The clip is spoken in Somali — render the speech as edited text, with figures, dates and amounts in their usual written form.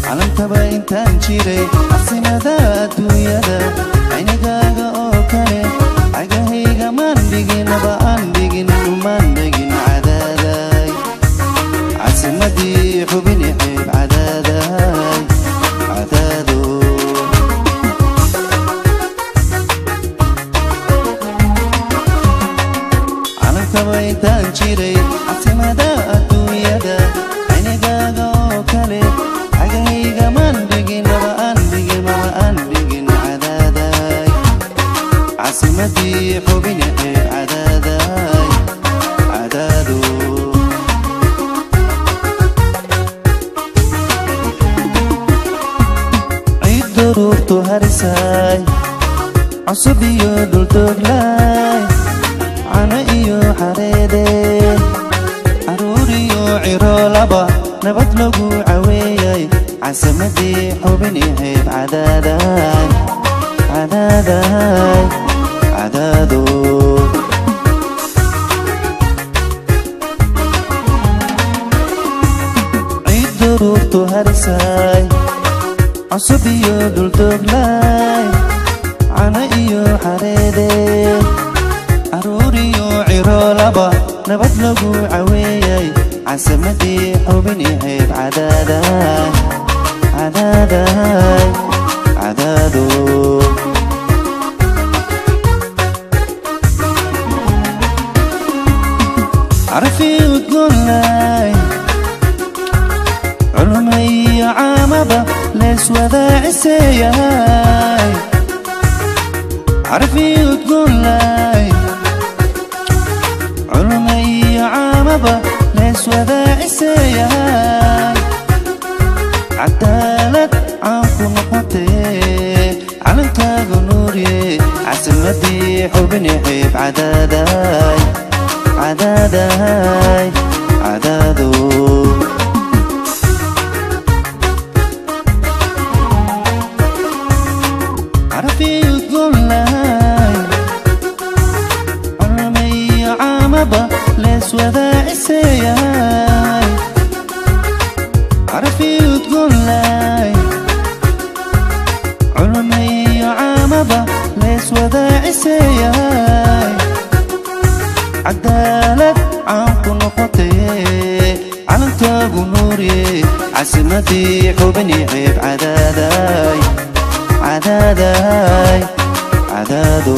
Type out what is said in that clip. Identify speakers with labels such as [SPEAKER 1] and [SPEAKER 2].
[SPEAKER 1] Calankaba intaan jiray casimada adduunyada, aynigaaga oo kale cagahayga maan dhigin, naba aan dhigin, maan dhigin. Cadaaday casimadii xubini xeeb, cadaaday cadaado. Calankaba intaan jiray casimada adduunyada, aynigaaga oo kale cagahayga maan dhigin, naba aan dhigin, maba aan dhigin. Cadaaday casimadii xubini xeeb, cadaaday cadaado. Ciid duruurtu harisay, cusub iyo dhuldooglay, cano iyo xareede, caruur iyo ciroolaba nabad lagu caweeyay, casimadii xubini xeeb, cadaaday cadaaday cadaado. Ciid duruurtu harisay, cusub iyo dhuldooglay, cano iyo xareede, caruur iyo ciroolaba nabad lagu caweeyay, casimadii xubini xeeb, cadaaday cadaaday cadaado. Carfi udgoonlay, culuma iyo caamaba leeswadaaciseeyahay. Carfi udgoonlay, culuma iyo caamaba leeswadaaciseeyahay. Cadaalad caanku noqotee, calankaagu nuuriye, casimadii xubini xeeb, cadaaday cadaaday cadaado. Carfi udgoonlay, culuma iyo caamaba leeswadaaciseeyahay. Carfi udgoonlay, culuma iyo caamaba leeswadaaciseeyahay. Cadaalad caanku noqotee, calankaagu nuuriye, casimadii xubini xeeb, cadaaday cadaaday cadaado.